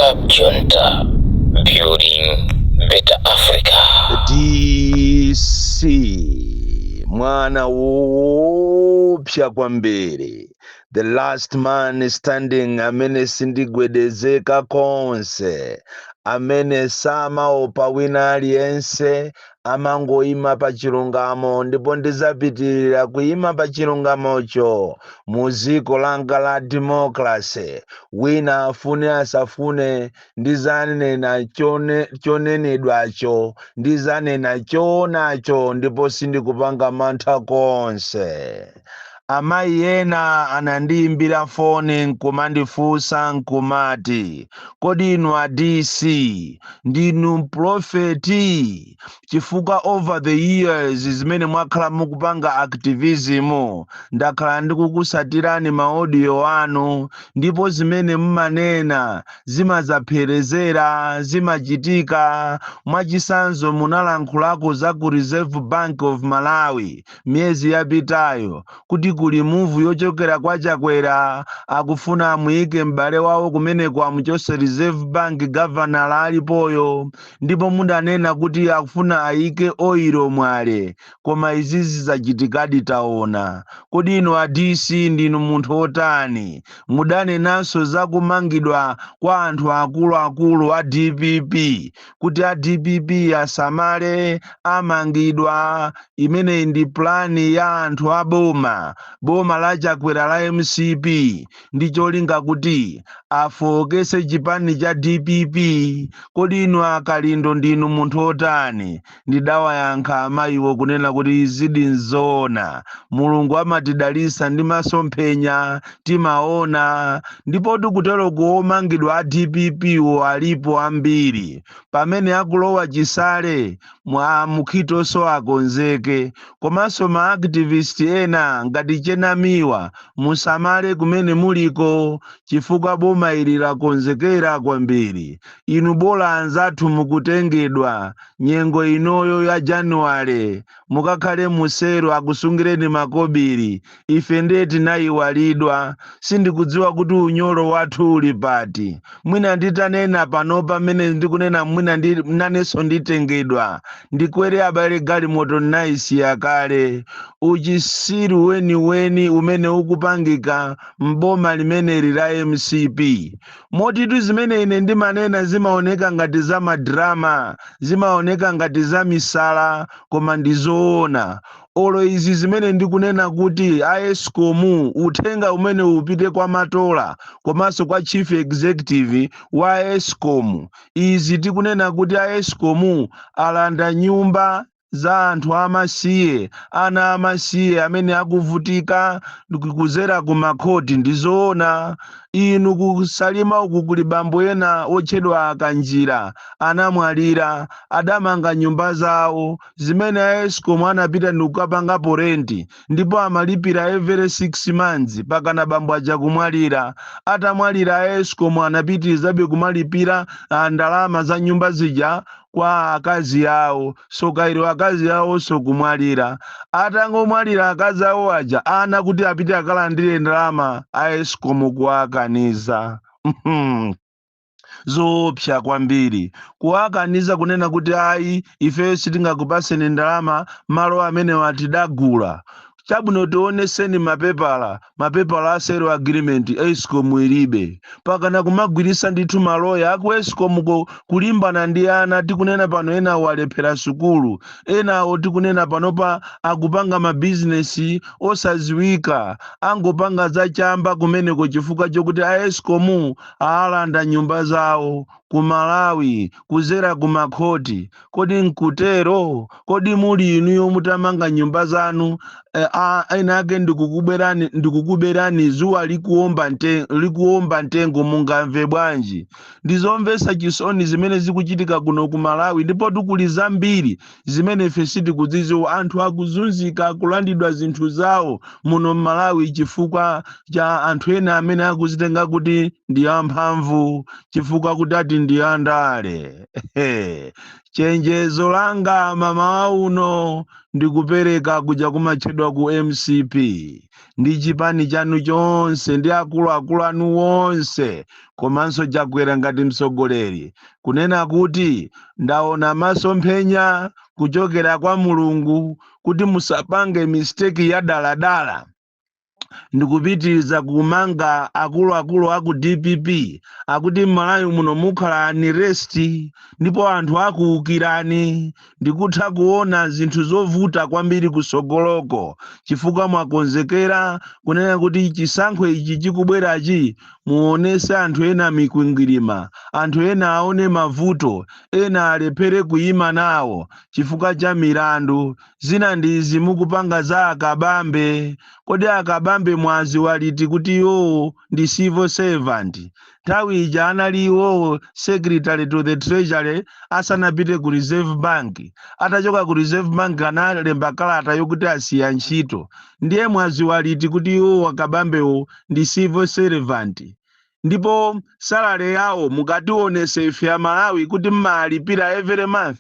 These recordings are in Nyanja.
Club Junta, building better Africa. DC mwana woopsa kwambiri, the last man standing, amene sindigwedezeka konse, amene samaopa wina aliyense, amangoyima pa chilungamo, ndipo ndizapitirira kuyima pa chilungamocho mu dziko langa la democracy. Wina afune asafune, ndizanena chonenedwacho, ndizanena choonacho, ndipo sindikupanga mantha konse. Amayi ena anandiyimbira foni nkumandifunsa nkumati, "Kodi inu a DC ndinu mprofeti? Chifukwa over the years zimene mwakhala mukupanga activism, ndakhala ndikukusatirani ma audio anu, ndipo zimene mumanena zimadzapherezera, zimachitika. Mwachisanzo, munalankhulako za ku Reserve Bank of Malawi miyezi yapitayo kuti kuli move yochokera kwa Chakwera, akufuna amuyike m'bale wawo kumeneko, amuchose Reserve Bank governor alipoyo. Ndipo mudanena kuti akufuna ayike oil Mwale, koma izizi zachitikadi, taona. Kodi inu a DC ndinu munthu otani? Mudanenanso za kumangidwa kwa anthu akuluakulu a DPP, kuti a DPP asamale, amangidwa. Imeneyi ndi plan ya anthu a boma, boma la Chakwera la MCP, ndi cholinga kuti afowokese chipani cha DPP. Kodi inu aKalindo ndinu munthu otani?" Ndidawayankha amayiwo kunena kuti izidi nzoona, Mulungu amatidalisa ndi masomphenya, timaona. Ndipo tikutero, kuomangidwa a DPP wo alipo ambiri. Pamene akulowa chisale mwa mukhitoso akonzeke. Komanso ma activist ena ngati Chenamiwa, musamale kumene muliko, chifukwa boma ili lakonzekera kwambiri. Inu bola anzathu mukutengedwa nyengo inoyo ya Januwale, mukakhale musero, akusungireni makobiri. Ife ndiye tinayiwalidwa. Sindikudziwa kuti unyolo wathu uli pati. Mwina nditanena pano pamene ndikunena, mwina nanenso nditengedwa, ndikwere. Abale, galimoto ndinayisiya kale. Uchisiru weniweni umene ukupangika mboma limeneli la MCP, motitu zimene ine ndimanena zimaoneka ngati za ma drama, zimaoneka ngati za misala, koma ndizoona. Olo izi zimene ndikunena kuti a ESCOM, uthenga umene upite kwa Matola komanso kwa chief executive wa ESCOM. Izi tikunena kuti a ESCOM alanda nyumba za anthu amasiye, ana amasiye amene akuvutika kuzera ku makhoti, ndizoona. Inu, kuSalima uku kuli bambo ena otchedwa Akanjira, anamwalira, adamanga nyumba zawo zimene a ESCOM anapita ndikukapangapo rent, ndipo amalipira every 6 months pakana bambo aja kumwalira. Atamwalira, a ESCOM anapitirizabe kumalipira ndalama za nyumba zija kwa akazi awo. Sokairo akazi awonso kumwalira. Atangomwalira akazi awo aja, ana kuti apite akalandire ndalama, a ESCOM kuwakaniza. Zoopsa kwambiri, kuwakaniza kunena kuti ayi, ifeyo sitingakupaseni ndalama, malo amene watidagula. Chabwino, tioneseni mapepala, mapepala a sale agreement. ESCOM ilibe. Pakana kumagwirisa ndithu maloya aku ESCOM kulimbana ndi ana. Tikunena pano ena walephera sukulu, enawo tikunena panopa akupanga mabizinesi osaziwika, angopanga zachamba kumeneko chifukwa chokuti a ESCOM aalanda nyumba zawo ku Malawi kuzera ku makhoti. Kodi nkutero? Kodi muli inuyo mutamanga nyumba zanu, ena ake ndikukuberani zuwa likuwomba mtengo, mungamve bwanji? Ndizomvetsa chisoni zimene zikuchitika kuno ku Malawi, ndipo tikuli zambiri zimene ife sitikudzidziwa. Anthu akuzunzika, akulandidwa zinthu zawo muno m'Malawi chifukwa cha anthu ena amene akuzitenga kuti ndi amphamvu, chifukwa kuti ati ndi andale. Chenjezo langa mamawa uno ndikupereka kuja kumatchedwa ku MCP. Ndi chipani chanu chonse ndi akuluakulu anu onse, komanso Chakwera ngati mtsogoleri, kunena kuti ndaona masomphenya kuchokera kwa Mulungu kuti musapange mistake ya daladala ndikupitiriza kumanga akuluakulu aku DPP, akuti m'Malawi muno mukhala unrest ndipo anthu akuwukirani. Ndikutha kuona zinthu zovuta kwambiri kusogoloko, chifukwa mwakonzekera kunena kuti chisankho ichi chikubwerachi muonese anthu ena mikwingwirima, anthu ena aone mavuto, ena alephere kuyima nawo chifukwa cha milandu zina. Ndizi mukupanga za Akabambe. Kodi Akabambe mwaziwa liti kuti iwowo ndi civil servant? Nthawi ija anali iwowo Secretary to the Treasury asanapite ku Reserve Bank. Atachoka ku Reserve Bank analemba kalata yokuti asiya ntchito. Ndiye mwaziwa liti kuti iwowo Akabambewo ndi civil servant? Ndipo salary yawo mukationese ife Amalawi kuti mmalipira every month,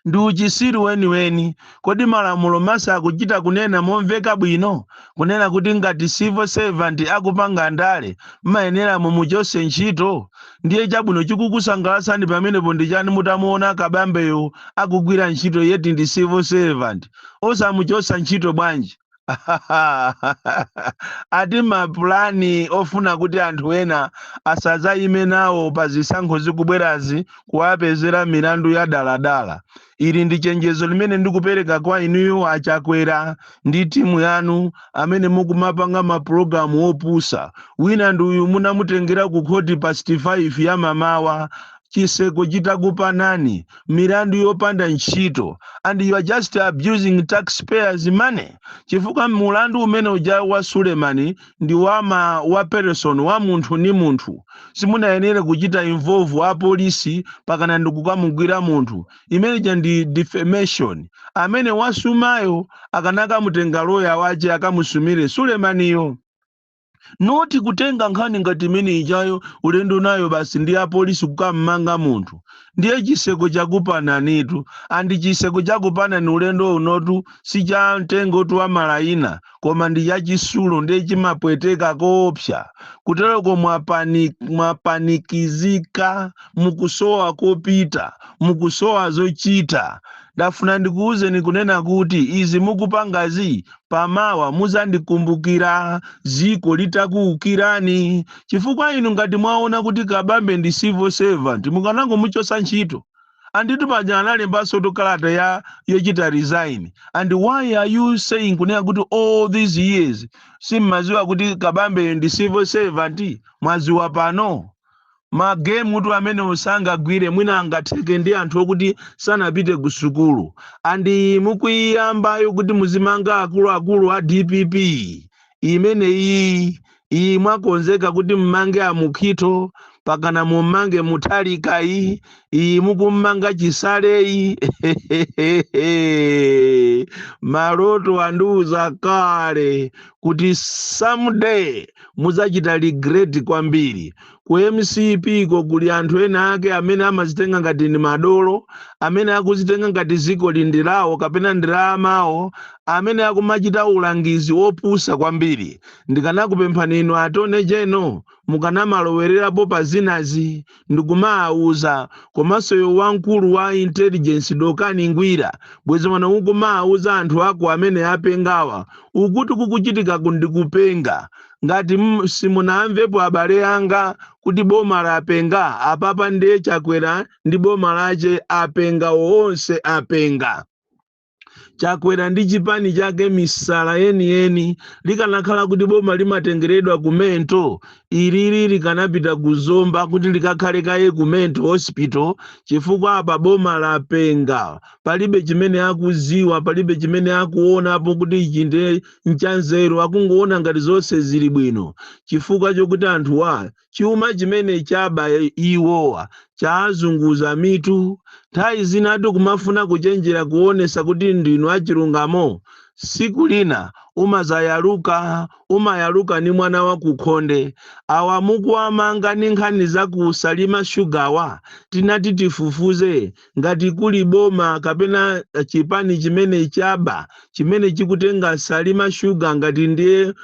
ndi uchisiru weniweni. Kodi malamulo masa akuchita kunena momveka bwino kunena kuti ngati civil servant akupanga ndale mmayenera mumuchose ntchito? Ndiye chabwino, chikukusangalatsani pamenepo ndi chani mutamuona Kabambeyo akugwira ntchito yet ndi civil servant? Osamuchosa ntchito bwanji? Ati mapulani ofuna kuti anthu ena asadzayime nawo pa zisankho zikubwerazi, kuwapezera milandu ya daladala. Ili ndi chenjezo limene ndikupereka kwa inuyo Achakwera ndi timu yanu amene mukumapanga mapulogalamu opusa. Wina ndi uyu munamutengera ku khoti pa 65 ya mamawa, chiseko chitakupanani, milandu yopanda ntchito, and you are just abusing taxpayers' money, chifukwa mulandu umene uja wa Sulemani ndi wama wa person wa munthu ni munthu. Simunayenere kuchita involve apolisi pakana ndikukamugwira munthu. Imeneja ndi defamation. Amene wasumayo akanakamutenga loya wace akamusumire Sulemaniyo, not kutenga nkhani ngati imene ijayo ulendo nayo basi ndi apolisi kukammanga munthu. Ndiye chiseko chakupananitu, and chiseko chakupanani ulendo unotu si cha mtengotu wa malayina, koma ndi chachisulo. Ndiye chimapweteka koopsa. Kutereko mwapanikizika, mukusowa kopita, mukusowa zochita. Ndafuna ndikuwuzeni kunena kuti izi mukupangazi, pamawa muzandikumbukira ziko litakuwukirani, chifukwa inu ngati mwaona kuti Kabambe ndi civil servant, mukanangomuchosa ntchito. Anditu paja analembanso kalata ya yochita resign. And why are you saying kunena kuti all these years simmaziwa kuti Kabambe ndi civil servant? Mwaziwa pano? Ma game tu amene usangagwire, mwina angatheke ndi anthu okuti sanapite ku sukulu. And mukuyambayo kuti muzimanga akuluakulu a DPP imene iyi mwakonzeka kuti mmange Amukhito, pakana mummange Mutharikayi, iyi mukummanga Chisaleyi. Maloto andiuza kale kuti someday muzachita regret kwambiri. Ku MCP ko kuli anthu ena ake amene amazitenga ngati ndi madolo, amene akuzitenga ngati ziko ndi lawo kapena ndi la amawo, amene akumachita ulangizi wopusa kwambiri. Ndikanakupemphani inu Attorney General, mukanamalowererapo pa zinazi ndikumawuza, komanso iwe wamkulu wa intelligence Dokani Ngwira, bwezi mwana ukumawuza anthu ako amene apengawa ukuti kukuchitika ndikupenga. Ngati simunamvepo, abale anga, kuti boma lapenga apapa, ndiye Chakwera ndi boma lace apenga onse. Apenga Chakwera ndi chipani chake, misala yeniyeni. Likanakhala kuti boma limatengeredwa ku mental, ilili likanapita kuzomba kuti likakhale kaye ku mental hospital, chifukwa apa boma lapenga. Palibe chimene akuziwa, palibe chimene akuonapo kuti ichi ndiye nchanzeru. Akungoona ngati zonse zili bwino, chifukwa chokuti anthuwa chuma chimene chaba iwowa chazunguza mitu. Nthawi zinatu kumafuna kuchenjera, kuonesa kuti ndinu achilungamo. Siku lina Umazayaluka, umayaluka ni mwana wa kukhonde. Awa mukuwamanga ni nkhani za ku Salima Sugar, tinati tifufuze ngati kuli boma kapena chipani chimene chaba, chimene chikutenga Salima Sugar ngati ndiye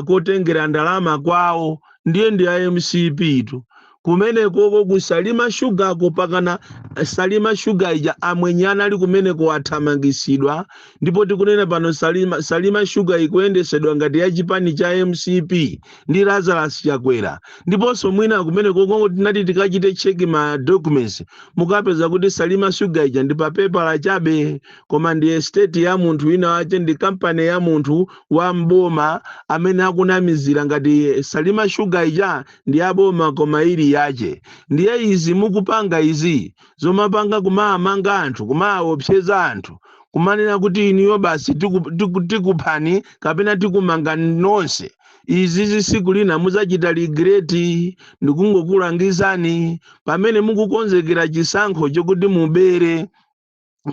kotengera ndalama kwawo, ndiye ndi MCP tu. Kumenekoko ku Salima Sugarko, pakana Salima Sugar ija amwenye anali kumeneko athamangisidwa, ndipo tikunena pano Salima Sugar ikuyendesedwa ngati ya chipani cha MCP ndi Lazarus Chakwera. Ndiponso mwina kumenekoko tinati tikachite check ma documents, mukapeza kuti Salima Sugar ija ndi papepala chabe, koma ndi estate ya munthu wina wache, ndi kampani ya munthu wa mboma amene akunamizira ngati Salima Sugar ija ndi aboma, koma ili yache. Ndiye izi mukupanga izi, zomapanga kumaamanga anthu, kumaopseza anthu, kumanena kuti iniyo basi tikuphani kapena tikumanga nonse, izi zisiku lina muzachita regret. Ndikungokulangizani pamene mukukonzekera chisankho chokuti mubere,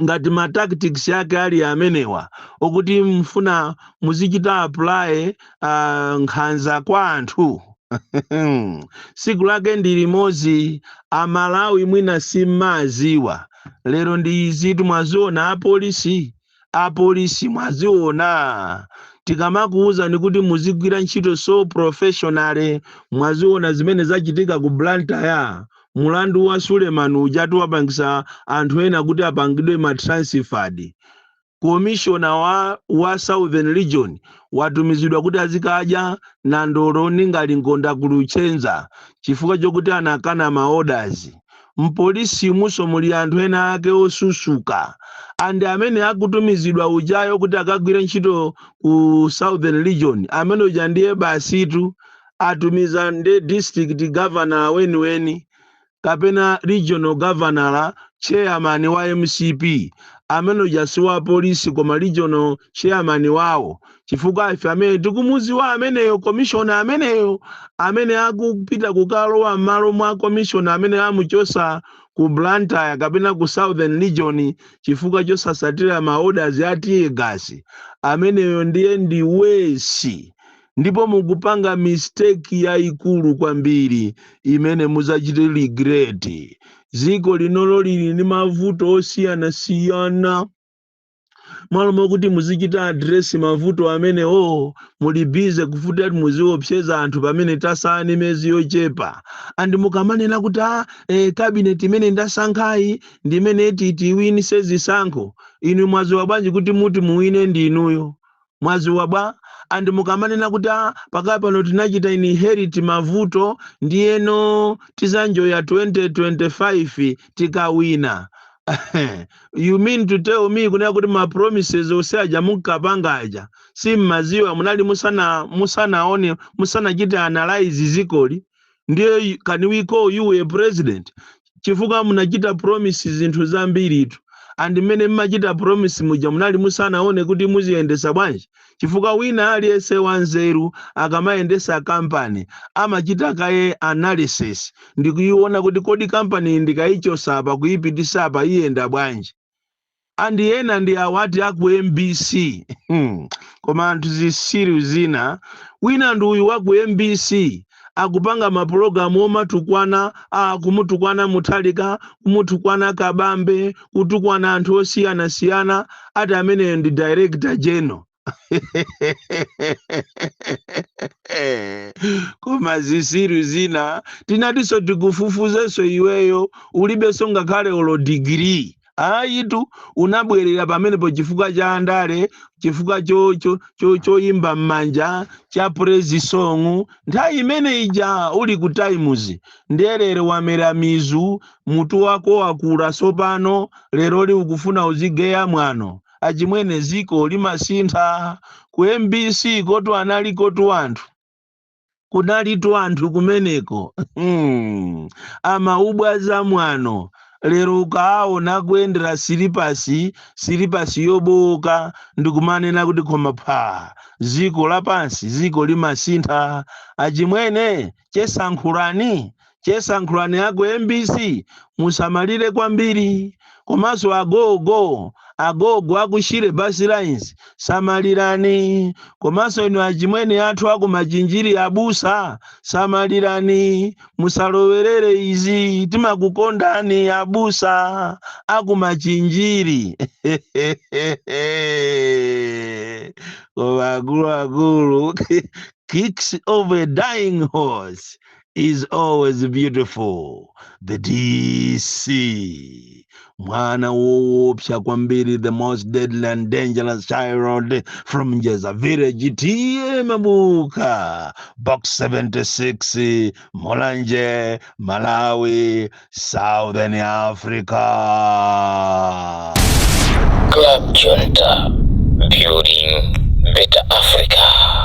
ngati ma tactics yake ali amenewa okuti mfuna muzichita apply nkhanza kwa anthu, siku lake ndi limodzi. Amalawi mwina simmaziwa, lero ndi izitu mwaziona. Apolisi, apolisi, mwaziona tikamakuwuzani kuti muzigwira ntchito so professional. Mwaziona zimene zachitika ku Blantyre. Mulandu wa Suleiman ujatu wapangisa anthu ena kuti apangidwe ma transferred. Commissioner wa Southern Region watumizidwa kuti azikadya nandolo ningali ngonda kuluchenza chifukwa chokuti anakana ma orders. Mpolisi muso muli anthu ena ake osusuka, and amene akutumizidwa ujayo kuti akagwire ntchito ku Southern Region, amene uja ndiye basitu atumiza ndi district governor weniweni kapena regional governor, chairman wa MCP. Amene uja si wa polisi koma regional chairman wawo, chifukwa ife amene tikumuziwa ameneyo, commissioner ameneyo amene akupita kukalowa m'malo mwa commissioner amene amuchosa ku Blantyre kapena ku Southern Region chifukwa chosasatira ma orders a tear gas, ameneyo ndiye ndi worse. Ndipo mukupanga mistake yayikulu kwambiri imene muzachite regret. Dziko linolo lili ndi mavuto osiyanasiyana. Mwalo mokuti muzichita address mavuto amenewo, muli busy kufuta kuti muziopseza anthu pamene tasala ni miyezi yochepa. And mukamanena kuti cabinet imene ndasankhayi ndimene tiwinise zisankho, inu mwaziwa bwanji kuti muti muwine ndi inuyo? Mwaziwa bwa? And mukamanena kuti pakali pano tinachita inherit mavuto, ndiyeno tizanjoya 2025 tikawina, you mean to tell me kunena kuti ma promises onse aja munkapanga aja simmaziwa? Munali musanaone, musanachite analyze zikoli? Ndiye can we call you a president? Chifukwa munachita promise zinthu zambiritu, and mmene mmachita promise muja munali musanaone kuti muziyendesa bwanji? Chifukwa wina aliyense wanzeru akamayendesa kampani amachita kaye analysis ndikuiona kuti kodi kampani ndikayichosa apa kuyipitisa apa iyenda bwanji? And ena ndi awati aku MBC. Koma anthu zisiru zina. Wina ndi uyu wa ku MBC akupanga mapulogalamu omatukwana, kumutukwana Muthalika, kumutukwana Kabambe, kutukwana anthu osiyanasiyana, ati ameneyo ndi director general. Koma zisiru zina. Tinatinso tikufufuzenso iweyo, ulibenso ngakhale olo digiri ayitu. Unabwerera pamenepo chifukwa cha andale, chifukwa choyimba m'manja cha praise song nthawi imene ija uli ku Times. Ndiye lero wamera mizu, mutu wako wakula, sopano leroli ukufuna uzigeya mwano. Achimwene, ziko limasintha. Ku MBC kotu analikotu anthu, kunalitu anthu kumeneko amaubwaza mwano. Lero ukaona kuyendera silipasi, silipasi yobowoka, ndikumanena kuti koma pha ziko lapansi, ziko limasintha. Achimwene, chesankhulani, chesankhulani ako MBC, musamalire kwambiri. Komanso agogo Agogo aku Shire Bus Lines, samalirani. Komanso inu achimwene athu aku Machinjiri, abusa, samalirani, musalowerere izi. Timakukondani abusa aku Machinjiri. Koma akuluakulu, kicks of a dying horse is always beautiful. The DC, mwana woopsa kwambiri, the most deadly and dangerous child from Njeza village, T/A Mabuka, Box 76, Mulanje, Malawi, Southern Africa. Club Junta, building better Africa.